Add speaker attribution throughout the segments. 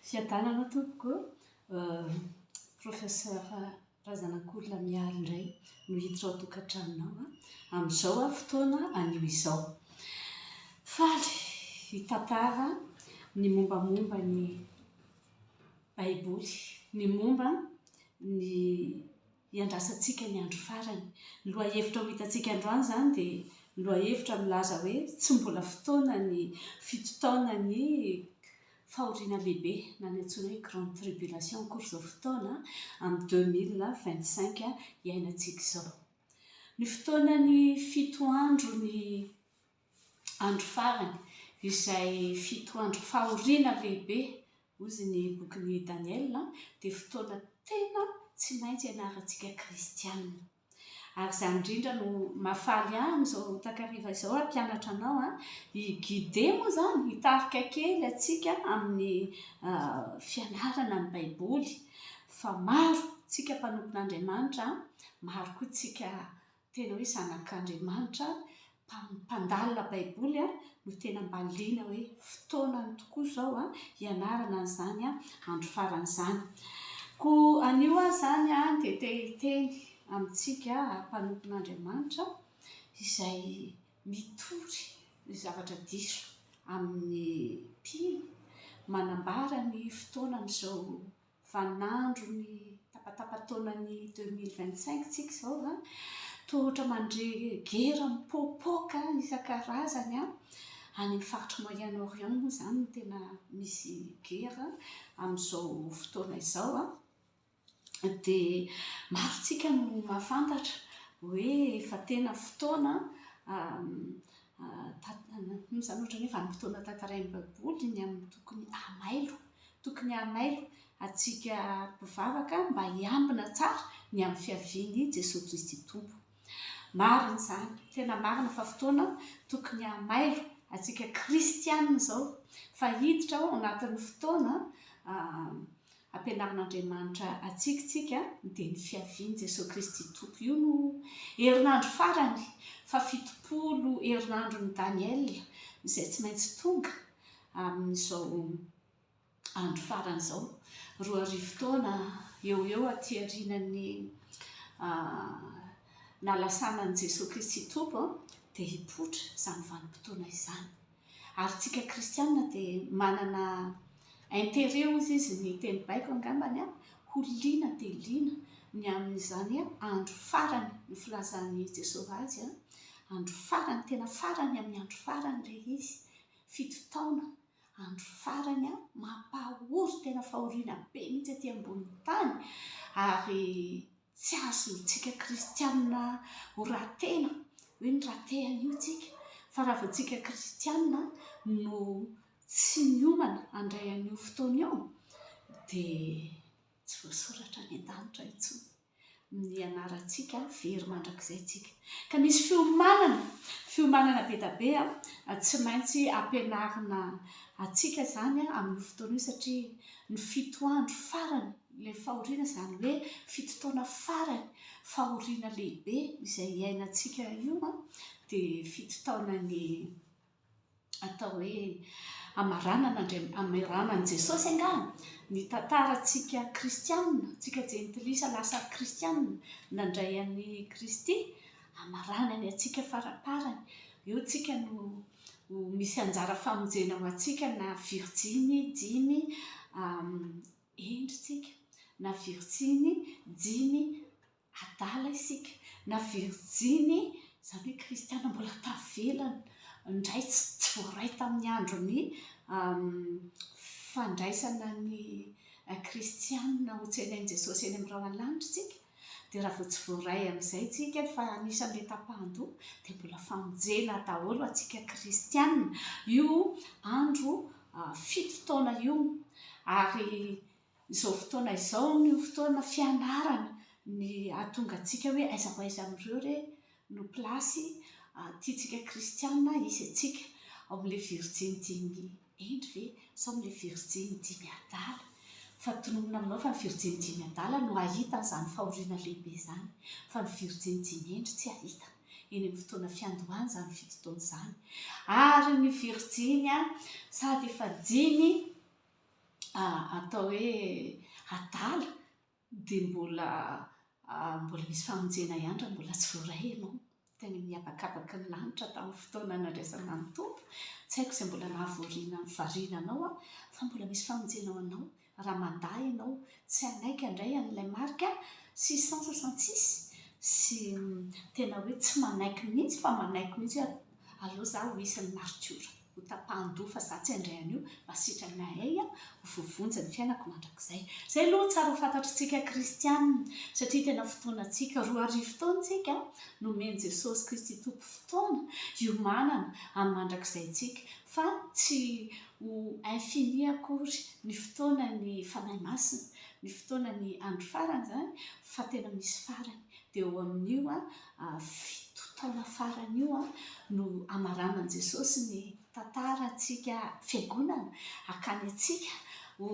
Speaker 1: Fiadanana tompoko ô! Professeur Razanakolona Mialy indray no hiditra ao an-tokantranonao amin'izao fotoana anio izao. Faly hitantara ny mombamomba ny Baiboly, ny momba ny hiandrasantsika ny andro farany. Ny lohahevitra ho hitantsika androany izany dia lohahevitra milaza hoe tsy mbola fotoana ny fitotaonan'ny fahoriana lehibe na ny antsoina hoe grande tribulation akory izao fotoana amin'ny 2025 iainantsika izao. Ny fotoanan'ny fito andro ny andro farany izay fito andro fahoriana lehibe hozy ny bokin'i Daniela dia fotoana tena tsy maintsy ianarantsika kristiana. Ary izany indrindra no mahafaly ahy amin'izao takariva izao hampianatra anao an, hi-guider moa izany, hitarika kely antsika amin'ny fianarana ny Baiboly. Fa maro tsika mpanompon'Andriamanitra, maro koa tsika tena hoe zanak'Andriamanitra, mpandalina Baiboly no tena mba liana hoe fotoanany tokoa izao hianarana an'izany andro farany izany. Koa anio aho izany dia te hiteny amintsika mpanompon'Andriamanitra izay mitory ny zavatra diso amin'ny mpino, manambara ny fotoana amin'izao Vaninandron'ny tapatapa-taonan'ny 2025 tsika izao an, toa ohatra mandre gera mipoapoaka isan-karazany an, any amin'ny faritry Moyen Orient moa izany no tena misy gera amin'izao fotoana izao an. Dia maro tsika no mahafantatra hoe efa tena fotoana inona izany ohatra ny hoe vanim-potoana tantarain'ny Baiboly ny amin'ny tokony hamailo. Tokony hamailo antsika mpivavaka mba hiambina tsara ny amin'ny fiavian'i Jesoa Kristy Tompo. Marina izany, tena marina fa fotoana tokony hamailo antsika kristiana izao fa hiditra ao anatin'ny fotoana ampianarin'Andriamanitra antsika isika dia ny fiavian'i Jesoa Kristy Tompo. Io no herinandro farany fa 70 herinandron'i Daniela izay tsy maintsy tonga amin'izao andro farany izao. 2000 taona eo ho eo aty aorianan'ny nalasanan'i Jesoa Kristy Tompo dia hipoitra izany vanim-potoana izany. Ary tsika kristiana dia manana intérêt hozy izy ny teny baiko angambany ho liana dia liana ny amin'izany andro farany ny filazan'i Jesoa azy, andro farany, tena farany amin'ny andro farany ilay izy, fito taona andro farany an, mampahory tena fahoriana be mihitsy aty ambonin'ny tany ary tsy azontsika kristianina ho ratena hoe ny rate an'io tsika fa raha vao tsika kristianina no tsy miomana handray an'io fotoana io dia tsy voasoratra any an-danitra intsony. ny anarantsika very mandrakizay tsika. Ka misy fiomanana, fiomanana be da be tsy maintsy ampianarina antsika izany amin'io fotoana io satria ny fito andro farany ilay fahoriana izany hoe fito taona farany fahoriana lehibe izay iainantsika io dia fito taonan'ny atao hoe hamaranana Andriam-, hamaranan'i Jesosy angaha ny tantarantsika kristiana, tsika jentilisa lasa kristiana, nandray an'i Kristy, hamaranany antsika faraparany. Eo tsika no ho misy anjara famonjena ho antsika na virjiny dimy hendry tsika, na virjiny dimy Adala isika, na virjiny, izany hoe kristiana mbola tavela indray tsy voaray tamin'ny andron'ny fandraisana ny kristiana ho tsenain'i Jesosy eny amin'ny rahona lanitra isika, dia raha vao tsy voaray amin'izay isika fa anisan'ilay tapahan-doha dia mbola famonjena daholo antsika kristiana io andro fito taona io. Ary Izao fotoana izao no fotoana fianarana ny hahatonga antsika hoe aiza ho aiza amin'ireo re no place tiantsika kristiana hisy antsika, ao amin'ilay virjiny dimy hendry ve sa ao amin'ilay virjiny dimy adala? Fa tononina aminao fa ny virjiny dimy adala no hahita an'izany fahoriana lehibe izany fa ny virjiny dimy hendry tsy hahita eny amin'ny fotoana fiandohany izany fito taona izany. Ary ny virjiny sady efa dimy. atao hoe adala dia mbola mbola misy famonjena ihany raha mbola tsy voaray ianao teny amin'ny habakabaky ny lanitra tamin'ny fotoana nandraisana ny Tompo. Tsy haiko izay mbola nahavoariana ny variana anao aho fa mbola misy famonjena ho anao raha mandà ianao tsy hanaiky handray an'ilay marika 666 sy tena hoe tsy manaiky mihitsy fa manaiky mihitsy hoe aleo za ho isan'ny maritiora. Ho tapahan-doha fa za tsy handray an'io mba sitrana ahy ho voavonjy ny fiainako mandrakizay. Izay aloha tsara ho fantatr'tsika kristiana satria tena fotoanantsika, 2000 taona tsika nomen'i Jesosy Kristy Tompo fotoana hiomanana amin'ny mandrakizaintsika fa tsy ho infini akory ny fotoanan'ny Fanahy Masina, ny fotoanan'ny andro farany izany fa tena misy farany. Dia eo amin'io fito taona farany io no hamaranan'i Jesosy ny tantarantsika fiangonana, hakany antsika ho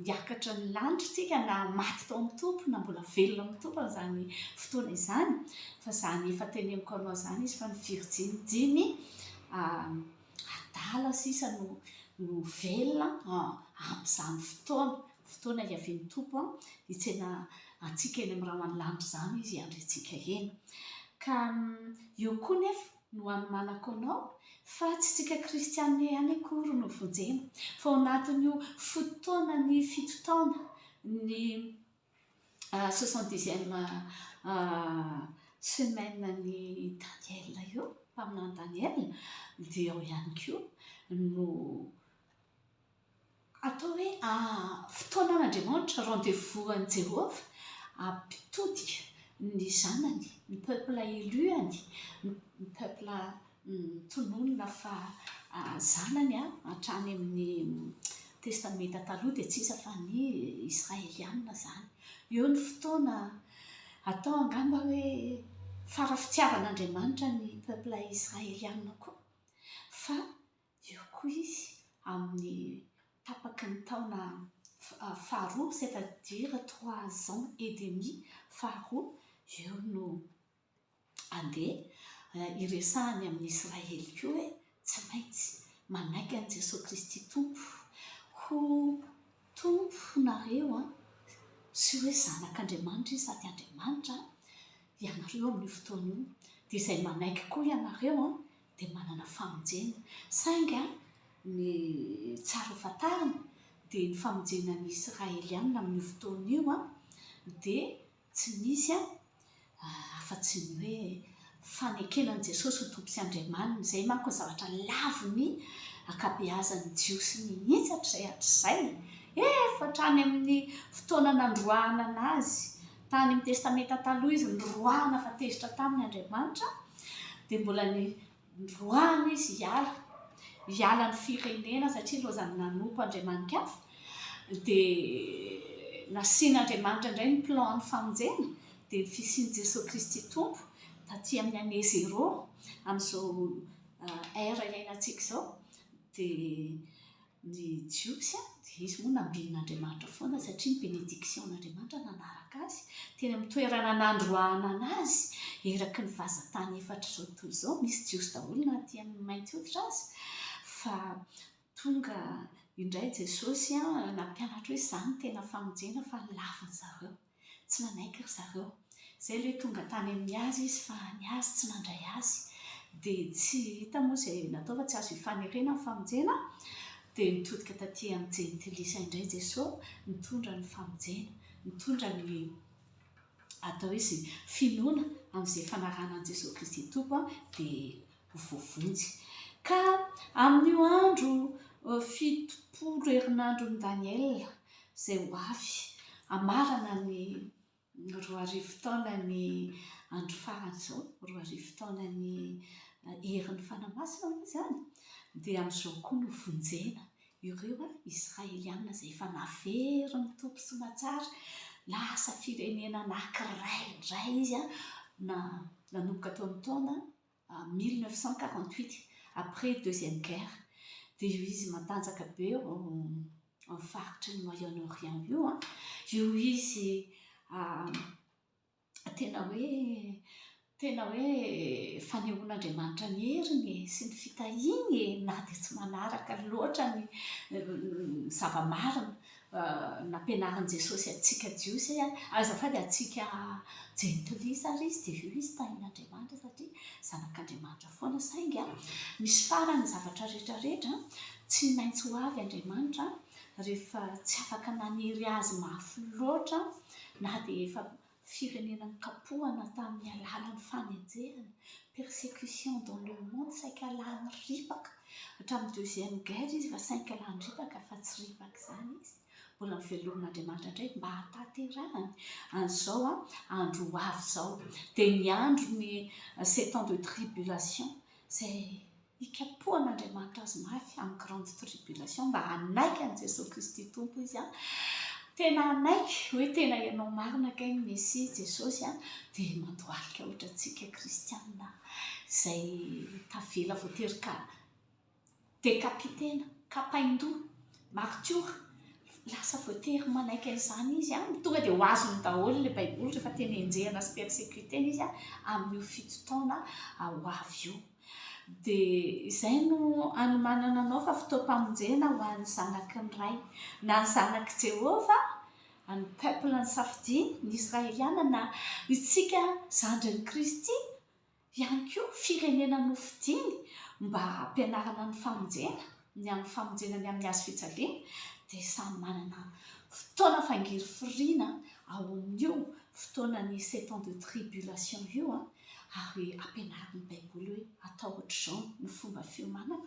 Speaker 1: hiakatra ny lanitra isika na maty tao amin'ny Tompo na mbola velona amin'ny Tompo amin'izany fotoana izany. Fa izany efa teneniko anao izany izy fa ny virjiny dimy adala sisa no no velona amin'izany fotoana. Fotoana hiavian'ny Tompo hitsena antsika eny amin'ny rahona lanitra izany Izy hiandry antsika eny. Ka eo koa nefa no hanomanako anao fa tsy tsika kristiana ihany akory no vonjena fa ao anatin'io fotoanan'ny fito taona ny soixante-dixième semaine an'i Daniel io, mpaminany Daniel, dia ao ihany koa no Atao hoe fotoanan'Andriamanitra, rendez-vous an'i Jehovah, hampitodika ny zanany, ny peuple élu-any, ny peuple tononina fa zanany hatrany amin'ny Testamenta Taloha dia tsy iza fa ny Israelianina izany. Eo ny fotoana atao angamba hoe fara-fitiavan'Andriamanitra ny peuple israelianina koa fa Eo koa izy amin'ny tapaky ny taona faharoa, c'est à dire trois ans et demi faharoa, eo no andeha hiresahany amin'i Israely koa hoe tsy maintsy manaiky an'i Jesoa Kristy Tompo ho Tomponareo sy hoe Zanak'Andriamanitra Izy sady Andriamanitra ianareo amin'io fotoana io. Dia izay manaiky koa ianareo dia manana famonjena. Saingy ny tsara ho fantarina dia ny famonjena ny Israelianina amin'io fotoana io dia tsy misy afa-tsy ny hoe fanekena an'i Jesosy ho Tompo sy Andriamaniny. Izay manko ny zavatra lavin'ny ankabeazan'ny Jiosy mihitsy hatrizay hatrizay. Efa hatrany amin'ny fotoana nandroahana anazy tany amin'ny Testamenta Taloha izy noroahana fa tezitra taminy Andriamanitra. Dia mbola noroahana izy hiala, hiala ny firenena satria lozany nanompo andriamani-kafa. Dia nasian'Andriamanitra indray ny plan-n'ny famonjena, dia ny fisian'i Jesoa Kristy Tompo taty amin'ny année zéro, amin'izao ère iainantsika izao. Dia Ny Jiosy dia izy moa nambinin'Andriamanitra foana satria ny bénédiction-n'Andriamanitra nanaraka azy teny amin'ny toerana nandroahana anazy eraky ny vazan-tany efatr'izao tontolo izao, misy Jiosy daholo na aty amin'ny mainty hoditra aza, fa tonga indray Jesosy nampianatra hoe izany no tena famonjena fa laviny zareo. Tsy nanaiky ry zareo. Izay ilay tonga tany amin'ny azy izy fa ny azy tsy nandray azy. Dia tsy hita moa izay natao fa tsy azo ifanerena ny famonjena. Dia nitodika taty amin'ny jentilisa indray Jesoa nitondra ny famonjena, nitondra ny atao hoe izay finoana amin'izay fanarahana an'i Jesoa Kristy Tompo dia ho voavonjy. Ka amin'io andro 70 herinandron'i Daniela izay ho avy hamarana ny 2000 taonan'ny andro farany izao, 2000 taonan'ny herin'ny Fanahy Masina moa izany, dia amin'izao koa no vonjena ireo Israelianina izay efa naverin'ny Tompo soamatsara, lasa firenena anankiray indray izy nanomboka teo amin'ny taona 1948, après deuxième guerre, dia io izy matanjaka be eo amin'ny faritry ny Moyen Orient io an, io izy tena hoe tena hoe fanehoan'Andriamanitra ny heriny e, sy ny fitahiany e, na dia tsy manaraka loatra ny zava-marina. Nampianarin'i Jesosy antsika Jiosy, azafady, antsika Jentilisa ary izy, dia avy eo izy tahin'Andriamanitra satria zanak'Andriamanitra foana. Saingy misy farany ny zavatra rehetra rehetra, tsy maintsy ho avy Andriamanitra rehefa tsy afaka nanery azy mafy loatra na dia efa Firenena nokapohana tamin'ny alalan'ny fanenjehana, persécution dans le monde, saika lany ripaka, hatramin'ny deuxième guerre izy efa saika lany ripaka fa tsy ripaka izany izy, mbola novelomin'Andriamanitra indray mba hahatanterahany an'izao andro ho avy izao, dia ny andron'ny sept ans de tribulation izay Hikapohan'Andriamanitra azy mafy amin'ny grande tribulation mba hanaiky an'i Jesoa Kristy Tompo izy an. Tena hanaiky hoe tena ianao marina kay ny Mesia Jesosy an, dia mandohalika ohatrantsika kristiana izay tavela voatery ka décapitena, kapain-doha, martiora. Lasa voatery manaiky an'izany izy an, tonga dia ho azony daholo ilay baiboly rehefa tena enjehina sy persécutena izy amin'io fitotaona ho avy io. Dia izay no anomanana anao fa fotoam-pamonjena ho an'ny zanaky ny Ray. Na ny zanak'i Jehovah, ny peuple nosafidiany, ny Israeliana, na isika zandrin'i Kristy ihany koa, firenena nofidiny mba hampianarana ny famonjena, ny amin'ny famonjena ny amin'ny hazo fijaliana, dia samy manana fotoana fangirifiriana ao amin'io fotoanan'ny sept ans de tribulation io. Ary ampianarin'ny Baiboly hoe atao ohatr'izao ny fomba fiomanana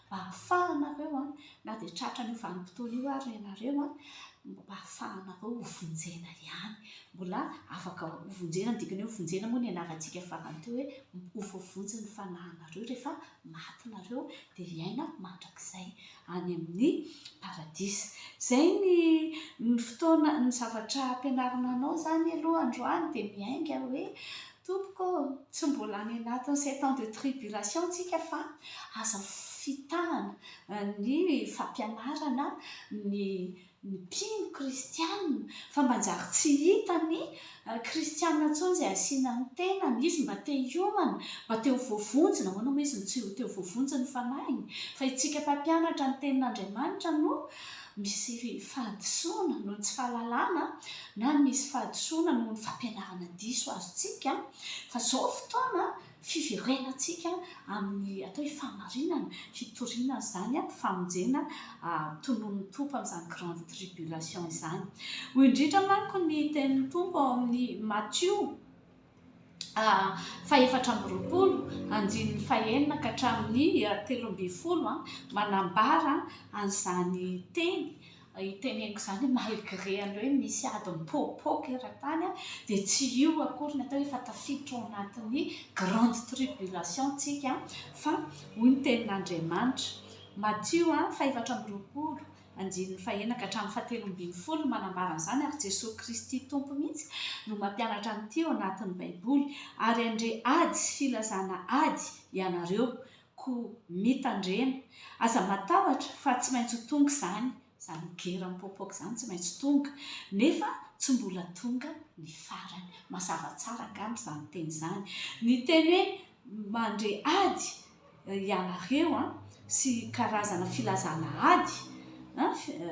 Speaker 1: mba hahafahanareo, na dia tratran'io vanim-potoana io ary ianareo, mba hahafahanareo ho vonjena ihany. Mbola afaka ho vonjena, ny dikan'ny hoe vonjena moa nianarantsika farany teo hoe ho voavonjy ny fanahinareo rehefa maty nareo dia hiaina mandrakizay any amin'ny paradisa. Izay ny ny fotoana, ny zavatra ampianarina anao izany aloha androany dia miainga hoe Tompoko ô, tsy mbola any anatin'ny sept ans de tribulation tsika fa aza fitahana ny fampianarana ny ny mpino kristiana fa manjary tsy hita ny kristiana intsony izay asiana ny tenany, izy mba te hiomana, mba te ho voavonjy, nahoana moa izy no tsy te ho voavonjy ny fanahiny? Fa itsika mpampianatra ny tenin'Andriamanitra no misy fahadisoana noho ny tsy fahalalana na misy fahadisoana noho ny fampianarana diso azontsika fa izao fotoana fiverenantsika amin'ny atao hoe fahamarinana, fitoriana izany famonjena tononin'ny Tompo amin'izany grande tribulation izany. Hoy indrindra manko ny tenin'ny Tompo ao amin'ny Matio fahefatra amby 20, andininy fahenina ka hatramin'ny 13, manambara an'izany teny iteneniko izany hoe malgré an'ilay hoe misy ady mipoapoaka eran-tany dia tsy io akory ny atao hoe efa tafiditra ao anatin'ny grande tribulation tsika fa hoy ny tenin'Andriamanitra. Matio faha-24, andininy fahenina ka hatramin'ny faha-13 manambara an'izany ary Jesoa Kristy Tompo mihitsy no mampianatra an'ity ao anatin'ny Baiboly. Ary handre ady sy filazana ady ianareo, koa mitandrema. Aza matahotra fa tsy maintsy ho tonga izany, izany guerre mipoapoaka izany tsy maintsy tonga, nefa tsy mbola tonga ny farany. Mazava tsara angamba izany teny izany. Ny teny hoe mandre ady ianareo an, sy karazana filazana ady,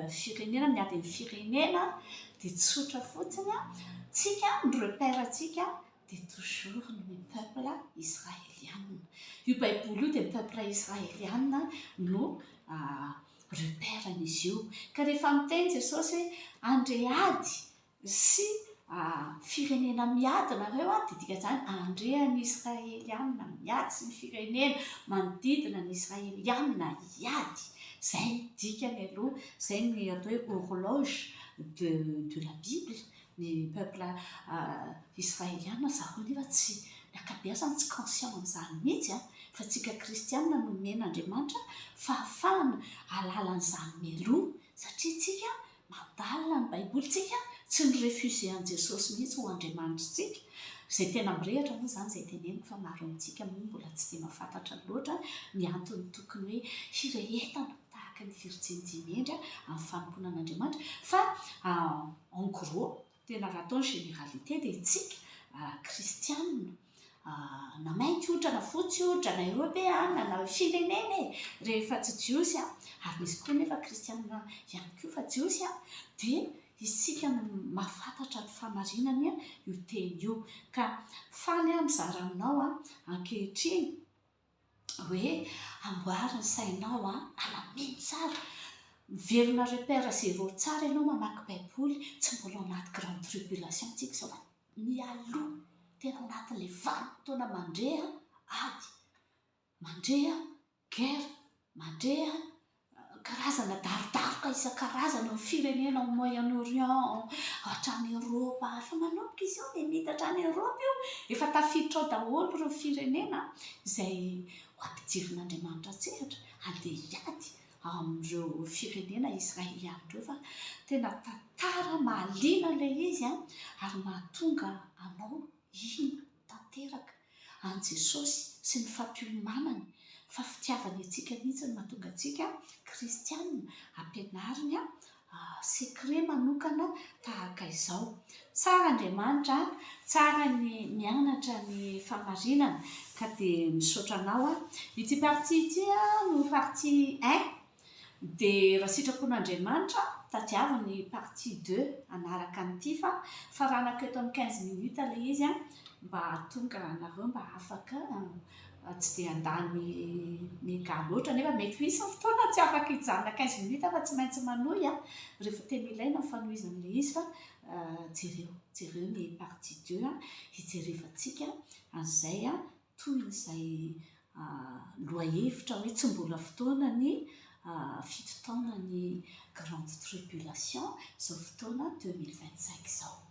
Speaker 1: firenena miady amin'ny firenena, dia tsotra fotsiny an, tsika ny repère-ntsika dia toujours ny peuple israeliana. Io baiboly io dia ny peuple israeliana no repère-n'izy io. Ka rehefa miteny Jesosy hoe handre ady sy firenena miady nareo dia dikan'izany handre an'ny israeliana miady sy ny firenena manodidina ny israeliana hiady. Izay ny dikany aloha, izay ny atao hoe horloge de la bible. Ny peuple israeliana zareo nefa tsy, ny ankabeazany tsy conscient an'izany mihitsy an, fa tsika kristiana no nomen'Andriamanitra fahafahana hahalala an'izany mialoha satria tsika mandalina ny baiboly, tsika tsy ni-refuser an'i Jesosy mihitsy ho Andriamanitritsika, izay tena mirehatra moa izany izay teneniko fa maro amintsika moa mbola tsy dia mahafantatra loatra ny antony tokony hoe hirehetana tahaka ny virjiny dimy hendry amin'ny fanompoana an'Andriamanitra fa En gros, tena raha atao ny généralité dia isika kristianina Na mainty hoditra na fotsy hoditra na eoropeana na firenena e! Rehefa tsy jiosy ary misy koa nefa kristiana ihany koa fa jiosy dia isika no mahafantatra ny fahamarinany io teny io. Ka faly aho mizara aminao ankehitriny hoe amboary ny sainao, alamino tsara, miverina repère zéro tsara ianao mamaky baiboly, tsy mbola ao anaty grande tribulation tsika izao fa mialoha, tena ao anatin'ilay vanim-potoana mandre ady, mandre guerre, mandre karazana darodaroka isan-karazany eo amin'ny firenena ao Moyen-Orient, hatrany Eoropa, efa manomboka izy io dia miditra any Eoropa io, efa tafiditra ao daholo ireo firenena izay ho ampidirin'Andriamanitra an-tsehatra handeha hiady amin'ireo firenena israeliana ireo fa tena tantara mahaliana ilay izy ary mahatonga anao hino tanteraka an'i Jesosy sy ny fampiomanany fa fitiavany antsika mihitsy no mahatonga antsika kristiana ampianariny secret manokana tahaka izao. Tsara Andriamanitra, tsara ny mianatra ny fahamarinana ka dia misaotra anao aho. Ity partie ity no partie un dia raha sitrapon'Andriamanitra tadiavo ny partie deux hanaraka an'ity fa faranako eto amin'ny quinze minutes ilay izy mba hahatonga anareo mba afaka tsy dia handany mega loatra nefa mety ho hisy ny fotoana tsy afaka hijanona quinze minutes fa tsy maintsy manohy rehefa tena ilaina ny fanohizana ilay izy fa jereo, jereo ny partie deux hijerevantsika an'izay tohin'izay lohahevitra hoe tsy mbola fotoana ny fito taona ny grande tribulation izao fotoana 2025 izao.